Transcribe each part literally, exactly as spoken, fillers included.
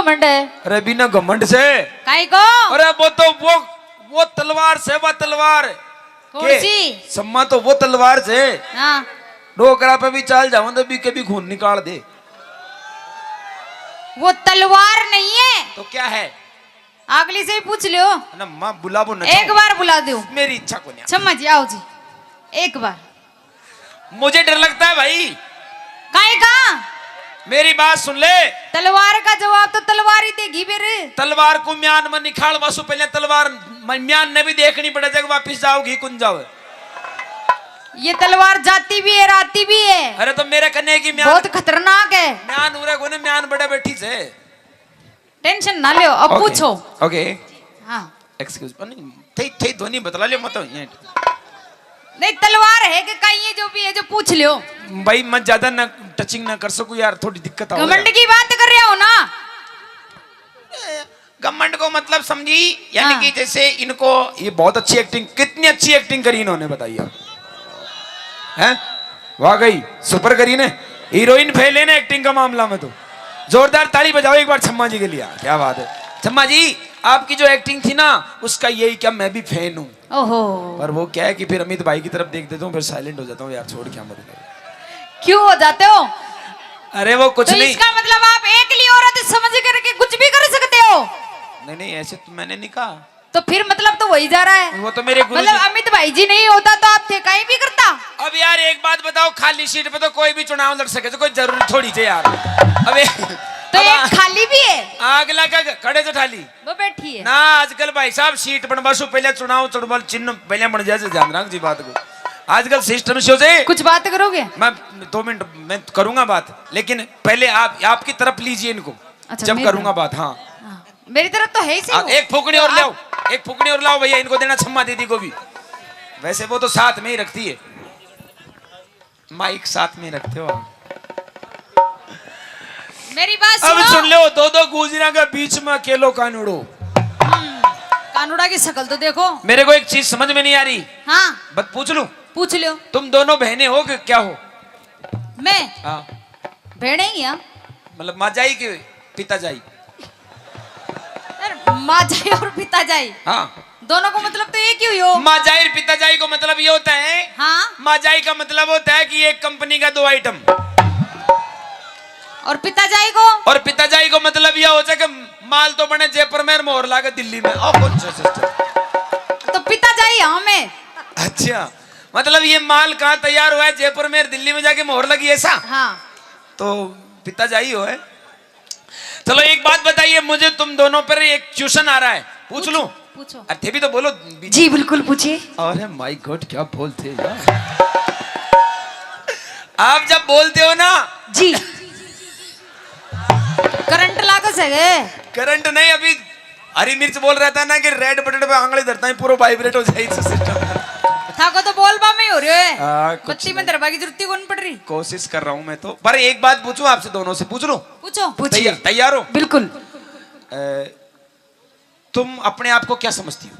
घमंड है। अरे बिना घमंड से। काई को? अरे वो तो वो वो तलवार से, वो तलवार। कौन के? सी? सम्मा तो वो तलवार से। हाँ। डोकरा पे भी चाल जाऊं तो भी कभी खून निकाल दे। वो तलवार नहीं है। तो क्या है? अगली से ही पूछ लियो। ना माँ, बुलाबो ना एक चाहो। बार बुला दो। मेरी इच्छा को नहीं। सम्मा जी, आओ जी, एक बार। मुझे डर लगता है भाई। काहे का? मेरी बात सुन ले। तलवार का जवाब तो तलवार ही देगी फिर। तलवार को म्यान में निकाल वासु, पहले तलवार म-, म्यान ने भी देखनी पड़े, जब वापस जाओगी कुन जाओ। ये तलवार जाती भी है, आती भी है। अरे तो मेरे कने की म्यान बहुत खतरनाक है। म्यान उरे कोने, म्यान बड़े बैठी से। टेंशन ना लियो, अब OK, पूछो। OK। हाँ। Excuse, नहीं, थे, थे ध्वनि बतला लियो, मत ये। नहीं, तलवार है कि कहीं, ये जो भी है, जो पूछ लियो। भाई, मैं ज्यादा ना टचिंग ना कर सकूं यार, थोड़ी दिक्कत आ घमंड की बात कर रहे हो ना। घमंड को मतलब समझी, यानी हाँ। कि जैसे इनको, ये बहुत अच्छी एक्टिंग, कितनी अच्छी एक्टिंग करी इन्होंने, बताइए आप। हैं? वाह गई, सुपर करी ने। हीरोइन फेल है ना एक्टिंग का मामला में तो। जोरदार ताली बजाओ एक बार छम्मा जी के लिए। क्या बात है छम्मा जी, आपकी जो एक्टिंग थी ना, उसका यही क्या, मैं भी फैन हूँ। ओहो। पर वो क्या है कि फिर अमित भाई की तरफ देख देता हूँ, फिर साइलेंट हो जाता हूँ यार, छोड़, क्या मरूंगा। क्यों हो जाते हो? अरे वो कुछ तो नहीं। इसका मतलब आप एकली औरत समझ करके कुछ भी कर सकते हो? नहीं नहीं, ऐसे तो मैंने नहीं कहा। तो फिर मतलब तो वही जा रहा है। वो तो मेरे गुरु मतलब जी। अमित भाई जी नहीं होता तो आप थे कहीं भी करता। अब यार एक बात बताओ, खाली सीट पे तो कोई भी चुनाव लड़ सके, तो कोई जरूरी थोड़ी थे यार। अबे तो अब एक आ-, खाली भी है। अगला का खड़े से ठाली। वो बैठी है ना। आजकल भाई साहब सीट बनवा सु पहले चुनाव चुड़बल चिन्ह पहले बन जाए, ध्यान रख जी बात को। आजकल सिस्टम से हो जाए। कुछ बात करोगे? मैं दो मिनट में करूंगा बात, लेकिन पहले आप, आपकी तरफ लीजिए इनको। अच्छा, जब मेरी करूंगा तरफ। बात, हाँ। हाँ, मेरी तरफ तो है ही सही हाँ, वो। एक फूकनी तो और आप लाओ, एक फूकनी और लाओ भैया, इनको देना छम्मा दीदी को भी। वैसे वो तो साथ में ही रखती है, माइक साथ में रखते हो आप। मेरी बात अब सुनो। सुन लो, दो दो गुजरा के बीच में अकेलो कानूड़ो। हम्म, कानूड़ा की शक्ल तो देखो। मेरे को एक चीज समझ में नहीं आ रही। हाँ। बस पूछ लूं? पूछ लो। तुम दोनों बहनें हो कि क्या हो? मैं? हाँ। बहनें ही हैं। मतलब माँ जाई के पिता जाई? यार, माँ जाई और पिता जाई। हाँ। दोनों को मतलब तो एक ही हुई हो। माँ जाई और पिता जाई को मतलब ये होता है। हाँ। माँ जाई का मतलब होता है कि एक कंपनी का दो आइटम। और पिता जाई को? और पिता जाई को मतलब यह हो जाए कि माल तो बने जयपुर में, मोहर लागे दिल्ली में। ओ, अच्छा, अच्छा, अच्छा। तो पिता जाई हाँ मैं। अच्छा, मतलब ये माल कहाँ तैयार हुआ है? जयपुर में, दिल्ली में जाके मोहर लगी, ऐसा? हाँ। तो पिता जाई हो है। चलो एक बात बताइए मुझे, तुम दोनों पर एक क्वेश्चन आ रहा है, पूछ लूं? पूछो। अरे थे भी तो बोलो। जी बिल्कुल पूछिए। अरे माय गॉड, क्या बोलते हैं यार। आप जब बोलते हो ना जी। करंट लागे सके। करंट नहीं, अभी हरी मिर्च बोल रहा था ना कि रेड बटन पे आंगली धरता है, पूरा वाइब्रेट हो जाए सिस्टम। थाको तो बोलबा में ही हो रहे है। हाँ, कुछ बत्ती में नहीं। धरबा की जरूरत ही कौन पड़ रही। कोशिश कर रहा हूँ मैं तो, पर एक बात पूछूं आपसे दोनों से, पूछ लूं? पूछो। पूछिए। तैयार, तैयार हो? बिल्कुल। अ, तुम अपने आप को क्या समझती हो?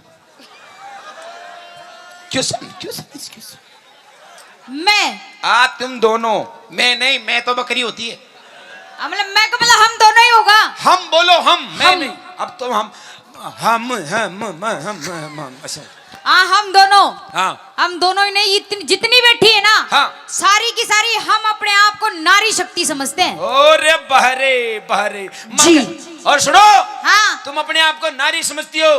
क्यों सम-, क्यों समझ, क्यों समझ? मैं? आ, तुम दोनों। मैं नहीं, मैं तो बकरी होती है। हाँ, मतलब मैं का मतलब हम दोनों ही होगा। हम बोलो, हम, मैं हम। नहीं। अब तो हम, हम, हम, हम, हम, हम, हम, अच्छा। हाँ, हम दोनों। हाँ। हम दोनों ही नहीं, इतनी, जितनी बैठी है ना, हाँ। सारी की सारी हम अपने आप को नारी शक्ति समझते हैं। अरे बहरे, बहरे। जी। मगर, और सुनो, हाँ। तुम अपने आप को नारी समझती हो,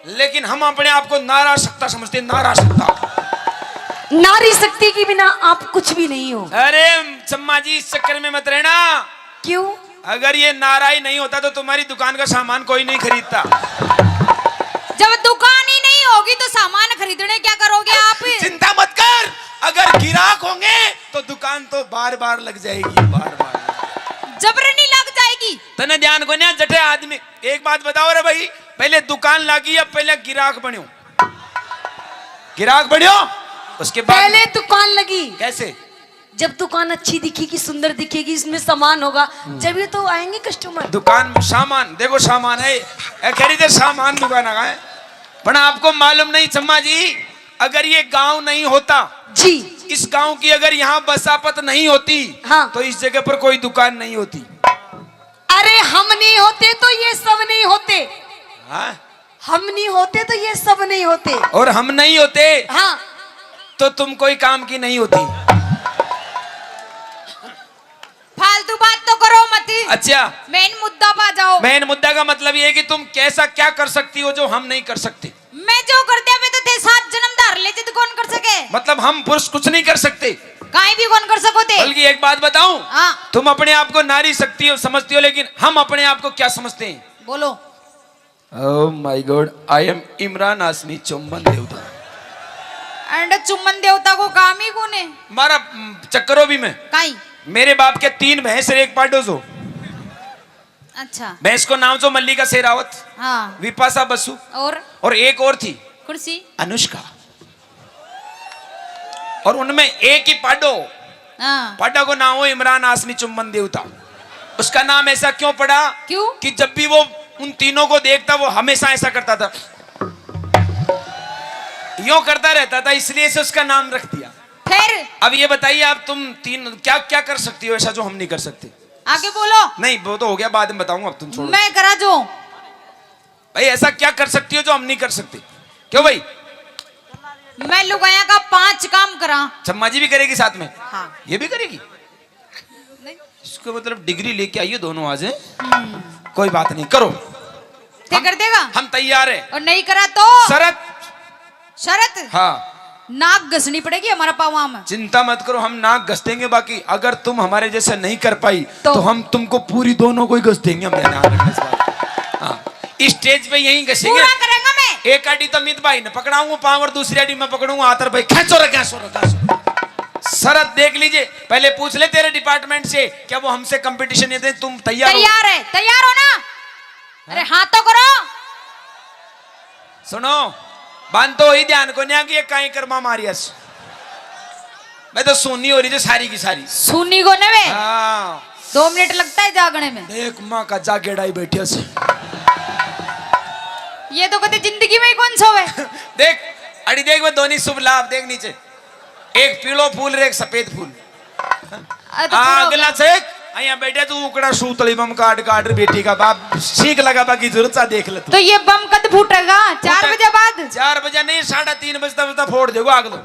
लेकिन हम अपने आप को नारा शक्ता समझते हैं, नारा शक्ता। नारी शक्ति के बिना आप कुछ भी नहीं हो। अरे चम्मा जी, इस चक्कर में मत रहना। क्यों? अगर ये नारा ही नहीं होता तो तुम्हारी दुकान का सामान कोई नहीं खरीदता। जब दुकान ही नहीं होगी तो सामान खरीदने क्या करोगे आप? चिंता मत कर, अगर गिराक होंगे तो दुकान तो बार बार लग जाएगी, बार बार। जबरनी लग जाएगी। तने ध्यान को ना जठे आदमी, एक बात बताओ रे भाई, पहले दुकान लागी या पहले गिराक बन्यो? गिराक बन्यो, उसके बाद पहले दुकान लगी। कैसे? जब दुकान अच्छी दिखेगी, सुंदर दिखेगी, इसमें सामान होगा, जब ये तो आएंगे कस्टमर। दुकान में सामान, देखो सामान है, ए, कह रही थे सामान दुकान आ है, पर आपको मालूम नहीं चम्मा जी, अगर ये गांव नहीं होता जी, इस गांव की अगर यहाँ बसापत नहीं होती, हाँ। तो इस जगह पर कोई दुकान नहीं होती। अरे हम नहीं होते तो ये हाँ? हम नहीं होते तो ये सब नहीं होते। और हम नहीं होते हाँ। तो तुम कोई काम की नहीं होती। फालतू बात तो करो मती। अच्छा। मेन मुद्दा पा जाओ। मेन मुद्दा का मतलब ये है कि तुम कैसा क्या कर सकती हो जो हम नहीं कर सकते। मैं जो कर दिया, मैं तो थे सात जन्म धार ले जिद कौन कर सके। मतलब हम पुरुष कुछ नहीं कर सकते। काई भी कौन कर सको थे। बल्कि एक बात बताऊं, हाँ। तुम अपने आप को नारी शक्ति हो, समझती हो, लेकिन हम अपने आप को क्या समझते हैं? बोलो। Oh my God, I am Imran हाशमी चुम्बन देवता। एंड चुम्बन देवता को काम ही कौन है? मारा, हम्म, चक्करो भी मैं। काई? मेरे बाप के तीन भैंस और एक पाडो जो। अच्छा। भैंस को नाम जो मल्लिका शेरावत, हाँ। विपाशा बसु और? और एक और थी। कौन सी? अनुष्का। और उनमें एक ही पाडो, हाँ। पाडा को नाम हो इमरान हाशमी चुम्बन देवता। उसका नाम ऐसा क्यों पड़ा? क्यों? कि जब भी वो उन तीनों को देखता, वो हमेशा ऐसा करता था, यूं करता रहता था, इसलिए से उसका नाम रख दिया। फिर? अब ये बताइए, आप तुम तीन क्या क्या कर सकती हो ऐसा जो हम नहीं कर सकते? आगे बोलो। नहीं, वो तो हो गया, बाद में बताऊंगा, अब तुम छोड़ो। मैं करा जो। भाई, ऐसा क्या कर सकती हो जो हम नहीं कर सकते? क्यों भाई? मैं लुगाया का पांच काम करा। चम्मा जी भी करेगी साथ में? हाँ। ये भी करेगी? नहीं। इसको मतलब डिग्री लेके आइए दोनों आज, हैं? हम्म। कोई बात नहीं, करो। ते हम, कर देगा? हम तैयार है। और नहीं करा तो? शरत। शरत? हाँ। नाक घसनी पड़ेगी हमारा पावा में। चिंता मत करो, हम नाक घस देंगे, बाकी अगर तुम हमारे जैसे नहीं कर पाई तो? तो हम तुमको पूरी दोनों को ही घस देंगे, हम यहाँ आने के बाद। हाँ, इस स्टेज पे यहीं घसेंगे। पूरा करेंगे मैं। एक आड़ी तो मित भाई ने पकड़ाऊंगा पाँव और दूसरी आड़ी मैं पकड़ूंगा हाथ और भाई खेचो रे, खेचो रे, खेचो रे। शरत देख लीजिए, पहले पूछ ले तेरे डिपार्टमेंट से क्या वो हमसे कंपटीशन ये दे, तुम तैयार हो? तैयार है, तैयार हो ना? अरे हाँ तो करो। सुनो, बांध तो ही ध्यान को नहीं कि ये काई कर्मा मारियस। मैं तो सुनी हो रही जो सारी की सारी। सुनी को ने वे? हाँ। दो मिनट लगता है जागने में। देख माँ का जागेड़ा ही बैठे से। ये तो कदे जिंदगी में ही कौन सोवे। देख, अड़ी देख, मैं दोनों शुभ लाभ देख नीचे, एक पीलो फूल रे एक सफेद फूल। अरे तो हाँ, पूरा अगला चेक। यहाँ बैठे तू उकड़ा सूतली बम काट काट रे बेटी का बाप सीख लगा बाकी जरूरत सा देख ले तू। तो ये बम कद फूटेगा? चार फूटे-, बजे बाद? चार बजे नहीं, साढ़े तीन बजता बजता फोड़ देगो आग तो।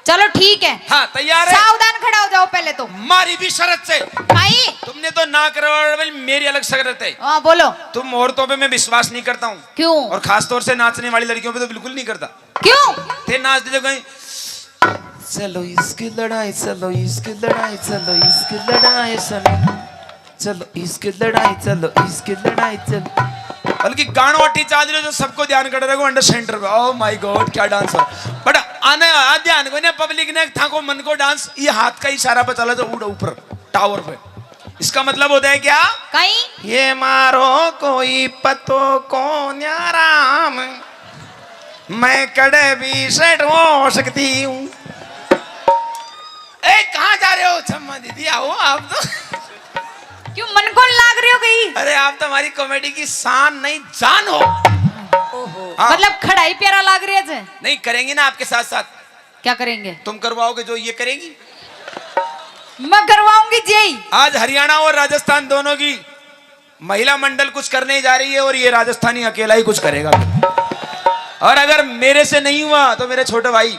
चलो ठीक है। हाँ, तैयार है? सावधान खड़ा हो जाओ पहले तो। मारी भी शरत से। भाई। तुमने तो ना करवा, मेरी अलग शरत है। हाँ, बोलो। तुम औरतों पे मैं विश्वास नहीं करता हूँ। क्यों? और खास तौर से नाचने वाली लड़कियों पे तो बिल्कुल नहीं करता। क्यों? ते नाच दे जो कहीं, चलो इसकी लड़ाई, चलो इसकी लड़ाई, चलो इसकी लड़ाई, चलो, चलो इसकी लड़ाई, चलो इसकी लड़ाई, चलो। बल्कि गाणो अठी चाल रहे जो सबको ध्यान कर रहे हो under center पे। Oh my God, क्या डांस हो। बट आने आ ध्यान को ना पब्लिक ने था को मन को डांस, ये हाथ का इशारा पे चला जाओ उड़ा ऊपर टावर पे। इसका मतलब होता है क्या? कहीं? ये मारो कोई पतो को न्याराम, मैं कड़े भी सेट हो सकती हूँ। ए, कहाँ जा रहे हो छम्मा दीदी? आओ आप तो। क्यों मन को लाग रही हो गई? अरे आप तो हमारी कॉमेडी की शान नहीं जान हो। ओहो। हाँ। मतलब खड़ा ही प्यारा लाग रही है जे। नहीं, करेंगे ना आपके साथ साथ। क्या करेंगे? तुम करवाओगे जो ये करेगी? मैं करवाऊंगी जी। आज हरियाणा और राजस्थान दोनों की महिला मंडल कुछ करने जा रही है और ये राजस्थानी अकेला ही कुछ करेगा। और अगर मेरे से नहीं हुआ तो मेरे छोटे भाई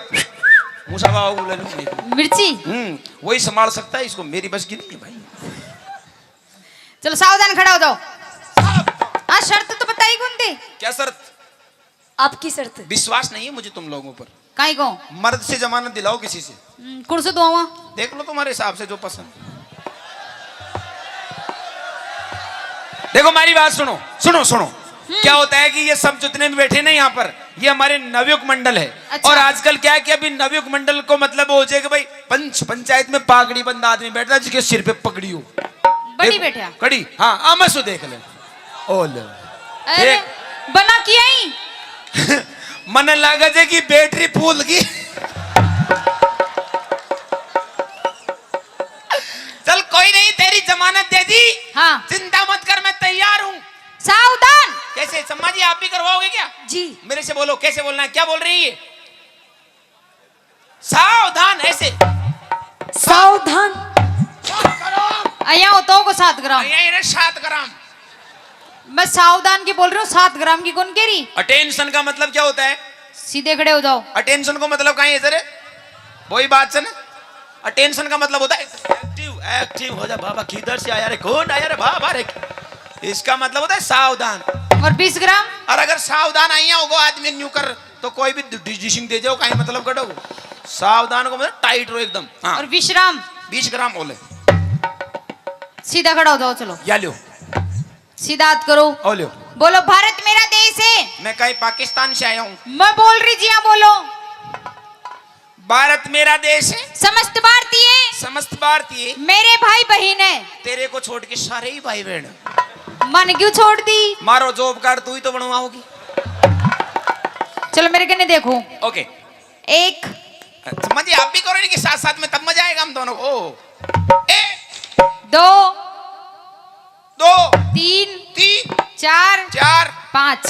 मूसा बाबा को बुला लूं। मिर्ची? हम्म, वही संभाल सकता है इसको, मेरी बस की नहीं है भाई। चलो सावधान खड़ा हो जाओ। हाँ, शर्त तो बताई कौन थी? क्या शर्त? आपकी शर्त। विश्वास नहीं है मुझे तुम लोगों पर। काई को? मर्द से जमानत दिलाओ किसी से। हम्म, कौन से दुआवा? देख लो तुम्हारे हिसाब से जो पसंद। देखो हमारी बात सुनो, सुनो, सुनो। हम्म। क्या होता है कि ये सब जितने भी बैठे ना यहाँ पर, ये हमारे नवयुग मंडल है। अच्छा। और आजकल क्या है कि अभी नवयुग मंडल को मतलब हो जाए कि भाई पंच, पंचायत में पागड़ी बंदा आदमी बैठता है जिसके सिर पे पगड़ी हो। बड़ी एक बैठा। कड़ी, हाँ, आमसू देख ले। ओ ले। अरे, एक बना किया ही। मने लागे जे कि बैटरी फूल गई। चल कोई नहीं, तेरी जमानत दे दी। हाँ। चिंता मत कर, मैं तैयार हूँ। सावधान। कैसे सम्मा जी, आप भी करवाओगे क्या? जी। मेरे से बोलो, कैसे बोलना है, क्या बोल रही है? सावधान, ऐसे। सावधान। सात ग्राम। अया हो तो को सात ग्राम। अया इन्हें सात ग्राम। मैं सावधान की बोल रही हूँ, सात ग्राम की कौन कह रही? अटेंशन का मतलब क्या होता है? सीधे खड़े हो जाओ। अटेंशन को मतलब कहाँ है सर? वही बात से ना। अटेंशन का मतलब होता है एक्टिव, एक्टिव हो जा बाबा, किधर से आया रे, कौन आया रे बाबा रे। इसका मतलब होता है सावधान। और बीस ग्राम? और अगर सावधान आइया होगो आदमी न्यू कर, तो कोई भी डिजिशिंग दे जाओ, कहीं मतलब कटो। सावधान को मतलब टाइट रहो एकदम। हाँ। और विश्राम? बीस ग्राम बोले। सीधा खड़ा हो जाओ, चलो। या लो। सीधा हाथ करो। ओ लो। बोलो, भारत मेरा देश है। मैं कहीं पाकिस्तान से आया हूँ। मैं बोल रही जी, हाँ बोलो। भारत मेरा देश है। समस्त भारतीय। समस्त भारतीय। मेरे भाई बहन है। तेरे को छोड़ के सारे ही भाई बहन। मन क्यों छोड़ दी? मारो जॉब कार्ड, तू ही तो बनवाओगी। चलो मेरे कने देखो। ओके। एक। अच्छा, मजे आप भी करो इनके साथ साथ में, तब मजा आएगा हम दोनों को। एक। दो। दो। तीन। तीन। चार। चार। पाँच।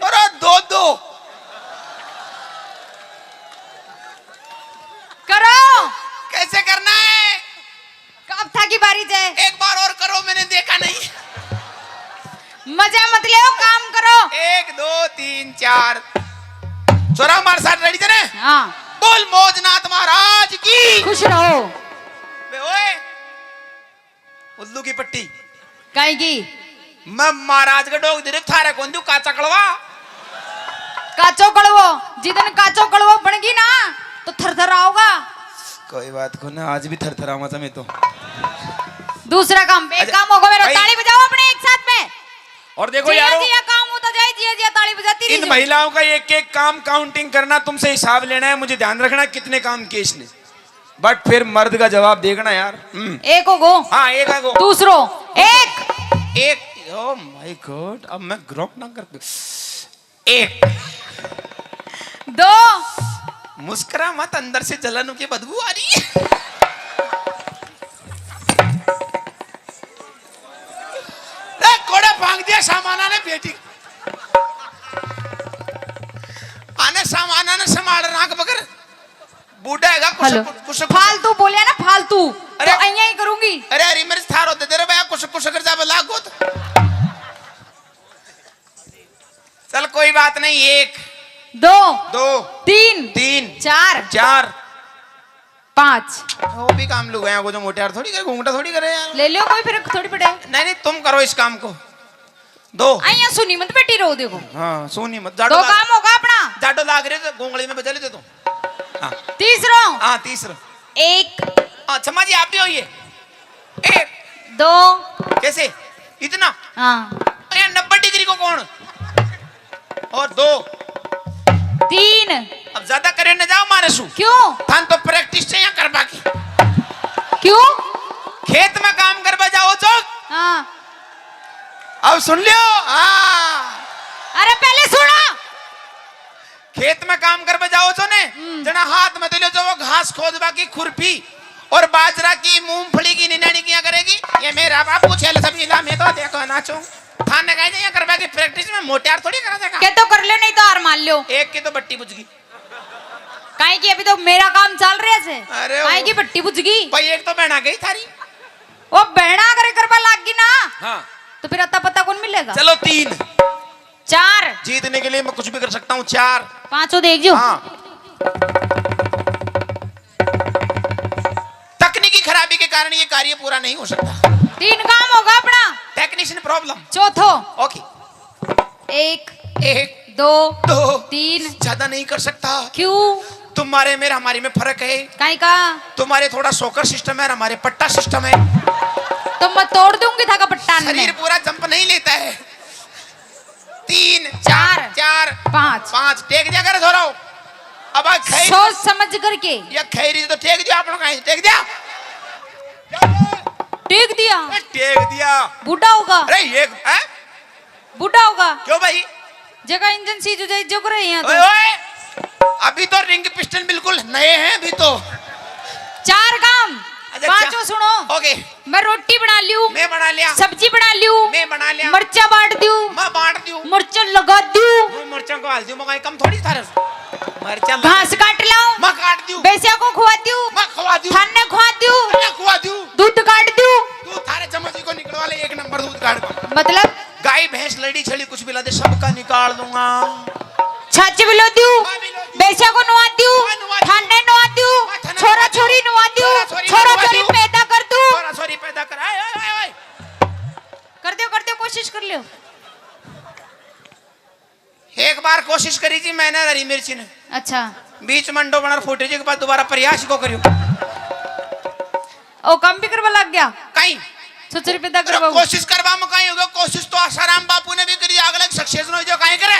अरे दो दो। करो। कैसे करना है? अब थाकी बारी जै। एक बार और करो, मैंने देखा नहीं। मजा मत ले, काम करो। एक, दो, तीन, चार। छोरा हमारे साथ रेडी थे ना? हाँ। बोल मौजनाथ महाराज की। खुश रहो। बे ओए, उल्लू की पट्टी। काई की? मैं महाराज के डोग दे रे, थारे कौन दू काचा कड़वा? काचो कड़वो, जिदन काचो कड़वो बन गई ना, तो थर थर आओगा। कोई बात को ना, आज भी थर थर आवा मैं तो। दूसरा काम, एक अच्छा, काम होगा मेरा, भाई। ताली बजाओ अपने एक साथ में। और देखो जिया यारो, जिया काम होता जाए, जिया जिया ताली बजाती रही इन महिलाओं का एक एक काम काउंटिंग करना, तुमसे हिसाब लेना है, मुझे ध्यान रखना कितने काम किए इसने। बट फिर मर्द का जवाब देखना यार। हम्म। एक हो गो। हाँ, एक है गो। दूसरो। एक। एक। Oh my God, अब मैं ग्रॉक ना कर। एक। दो। मुस्कुरा मत, अंदर से जलन की बदबू आ रही है। ए, कोड़े भांग दिया सामाना ने बेटी। आने सामाना ने संभाल राख बगर। बूढ़ा हैगा, कुछ, हेलो। कुछ, कुछ, कुछ। फालतू बोलिया ना, फालतू। अरे। तो अइयां ही करूंगी। अरे, अरे, मेरे थारो दे दे रे भैया, कुछ, कुछ कर जा, लागो तो। चल, कोई बात नहीं, एक। दो। दो। तीन। तीन। चार। चार। पाँच। वो भी काम लुगाया को जो मोटे यार थोड़ी करे, घूंघटा थोड़ी करे यार। ले लो कोई, फिर थोड़ी पड़े। नहीं, नहीं, तुम करो इस काम को। दो। आइया सुनी मत बेटी रो देखो। हाँ, सुनी मत। जाडो दो लाग-, काम होगा अपना। जाडो लाग रहे तो गोंगली में बजा लेते तो। हाँ। तीसरो। हाँ, तीसरो। एक। हाँ, छम्मा जी, आप भी होइए। एक। दो। कैसे? इतना? हाँ। अरे, नब्बे डिग्री को कौन? और दो। तीन। अब ज्यादा करे न जाओ मारे सु। क्यों? थान तो प्रैक्टिस चाहिए करवा की। क्यों? खेत में काम करवा जाओ चौक। हाँ। अब सुन लियो। हाँ। अरे पहले सुनो। खेत में काम करवा जाओ जो ने, हम्म। जना हाथ में तो ले जो वो घास खोदवा की खुरपी और बाजरा की, मूंगफली की निनानी किया करेगी। ये मेरा बाबू छेल सब इला में तो देखो नाचो। थाने कहीं नहीं करवा की प्रैक्टिस में मोटे यार थोड़ी करा देगा। के तो कर लो, नहीं तो हार मान लो। एक की तो बट्टी बुझ गई। काहे कि अभी तो मेरा काम चल रहा है से। अरे काहे वो की बट्टी बुझ गई। भाई एक तो बहना गई थारी। वो बहना अगर करवा लाग गई ना, हाँ। तो फिर अता पता कौन मिलेगा? चलो तीन। चार। जीतने के लिए मैं कुछ भी कर सकता हूँ। चार। पांचों देख जो। हाँ। तकनीकी खराबी के कारण ये कार्य पूरा नहीं हो सकता। तीन काम होगा अपना। Technician problem. चौथो। ओके। एक। एक। दो। दो। तीन। ज्यादा नहीं कर सकता। क्यों? तुम्हारे मेरे हमारे में फर्क है। काई का? तुम्हारे थोड़ा शॉकर सिस्टम है और हमारे पट्टा सिस्टम है। तो मैं तोड़ दूंगी थाका पट्टा ने। शरीर पूरा जंप नहीं लेता है। तीन, चार। चार। पाँच। पाँच। टेक दिया कर थोड़ा। अब आ खैर। सोच समझ करके। ये खैरी तो टेक दिया आप लोग, कहीं टेक दिया। टेक दिया। ए, टेक दिया। बूढ़ा होगा। अरे ये, हैं? बूढ़ा होगा। क्यों भाई? जगह इंजन सीज हो जाए, जो करे यहाँ तो। ओए, ओए, अभी तो रिंग पिस्टन बिल्कुल नए हैं अभी तो। चार काम। अच्छा, पांचों चा-, सुनो। ओके। मैं रोटी बना लियो। मैं बना लिया। सब्जी बना लियो। मैं बना लिया। मरचा बांट दियो। मैं बांट दियो। मरचा लगा दियो। मैं मरचा को हाल दियो, मैं कम थोड़ी थारे। मरचा लगा घास दियो। काट लाओ। मैं काट दियो। भैंसिया को खुआ दियो। मैं खुआ दियो। थाने खुआ दियो। मैं खुआ दियो। दूध काट दियो। दूध थारे चम्मच को निकलवा एक नंबर दूध काढ़। मतलब? गाय, भैंस, लड़ी, छड़ी, कुछ भी ला दे, सबका निकाल दूंगा। छाछ भी लो दियो, हाँ, भी लो दियो। भैंसा को नवा दियो, हाँ, नवा दियो। थाने नवा दियो, हाँ, थाने छोरा नवा दियो। छोरी नवा दियो, छोरा छोरी छोरा नवा छोरी दियो। पैदा कर दूं। छोरा छोरी पैदा कर, आए, आए, आए, आए। कर दियो, कर दियो, कोशिश कर लियो। एक बार कोशिश करी जी मैंने हरी मिर्ची ने। अच्छा। बीच में अंडो बना फूटे जी, के बाद दोबारा प्रयास को करियो। ओ, काम भी करवा लग गया? कहीं। छोरी पैदा अरे, करवाओ। कोशिश करवा में कहीं होगा, कोशिश तो आसाराम बापू ने भी करी, अगले सक्सेस नहीं जो कहीं करे।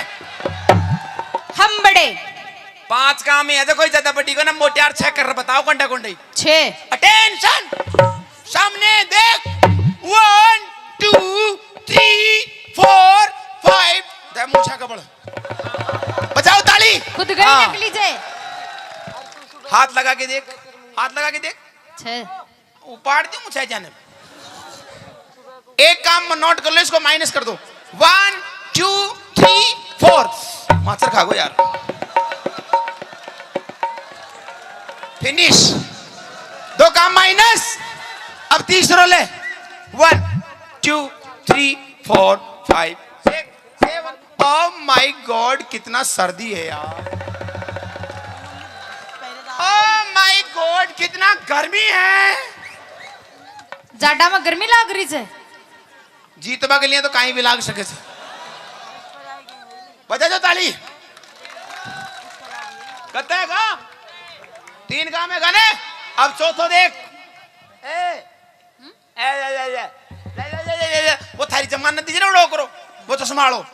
हम बड़े। पांच काम ही है, देखो, ज्यादा बड़ी को ना, मोटियार छह कर बताओ, कंडा कंडई। छह। अटेंशन। सामने देख, one, two, three, four, five. दे मूछा कबल। बजाओ ताली। खुद गई हाँ। नकली जे। हाथ लगा के देख, हाथ लगा के देख। छह। उपाड़ दी मूछा जाने। एक काम नोट कर लो, इसको माइनस कर दो। One, two, three, four. माचर खा गो यार। फिनिश। दो काम माइनस। अब तीसरो ले। One, two, three, four, five, six, seven. Oh my god, कितना सर्दी है यार। ओ माय गॉड, कितना गर्मी है। जाडा में गर्मी लाग रही है। जीतबा के लिए तो कहीं भी लाग सके से। बजा दो ताली। कत्ता है गा? तीन काम है गाने। अब चौथो देख। ए, ए, ए, ए, ए। वो थारी जमानत दीजिए ना, उड़ो करो। वो तो संभालो।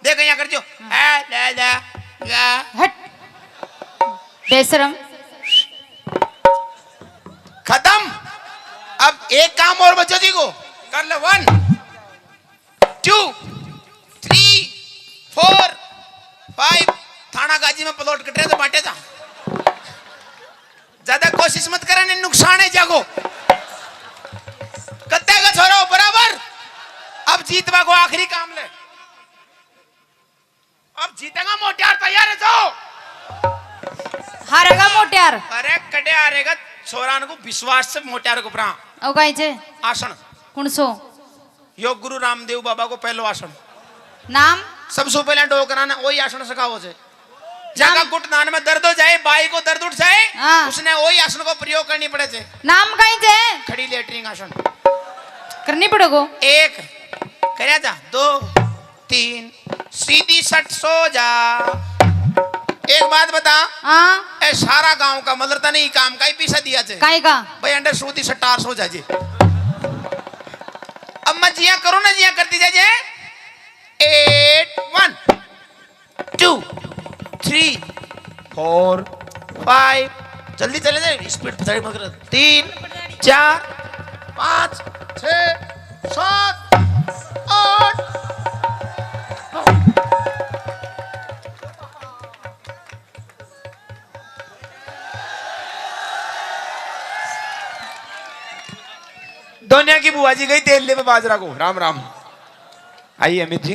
देख यहाँ कर जो। ए, ले, ले, ले। हट। बेशरम। खत्म। अब एक काम और बच्चों जी को कर ले। One, two, three, four, five. Thanagazi में प्लॉट कट रहे तो बांटे जा। ज्यादा कोशिश मत करे, नहीं नुकसान है जागो। कत्ते का छोरो बराबर। अब जीतवा को आखिरी काम ले। अब जीतेगा मोटियार, तैयार है जो। हारेगा मोटियार। अरे कटे हारेगा, छोरान को विश्वास से मोटियार को परा। ओ काई जे? आसन। कौन सो? यो गुरु रामदेव बाबा को पहलो आसन। नाम? सबसे पहले डोकरा ने वही आसन सिखाओ से। जाका नाम? घुटनान में दर्द हो जाए, बाई को दर्द उठ जाए, हाँ। उसने वही आसन को प्रयोग करनी पड़े से। नाम काई जे? खड़ी लेटरिन आसन। करनी पड़ेगो। एक, करया जा, दो, तीन, सीधी सट सो जा। एक बात बता। हाँ। ए सारा गांव का मतलब तने ही काम का ही पीसा दिया जे। काई का? भाई अंडे सूदी सट्टार सो जा जी। अब मैं जिया करूँ ना, जिया करती जा जे। Eight, one, two, three, four, five. जल्दी चले जाए, स्पीड थोड़ी मत कर। तीन, चार, पाँच, छः, सात, आठ। दोनिया की बुआ जी गई तेल लेवे बाजरा को। राम राम। आइए अमित जी।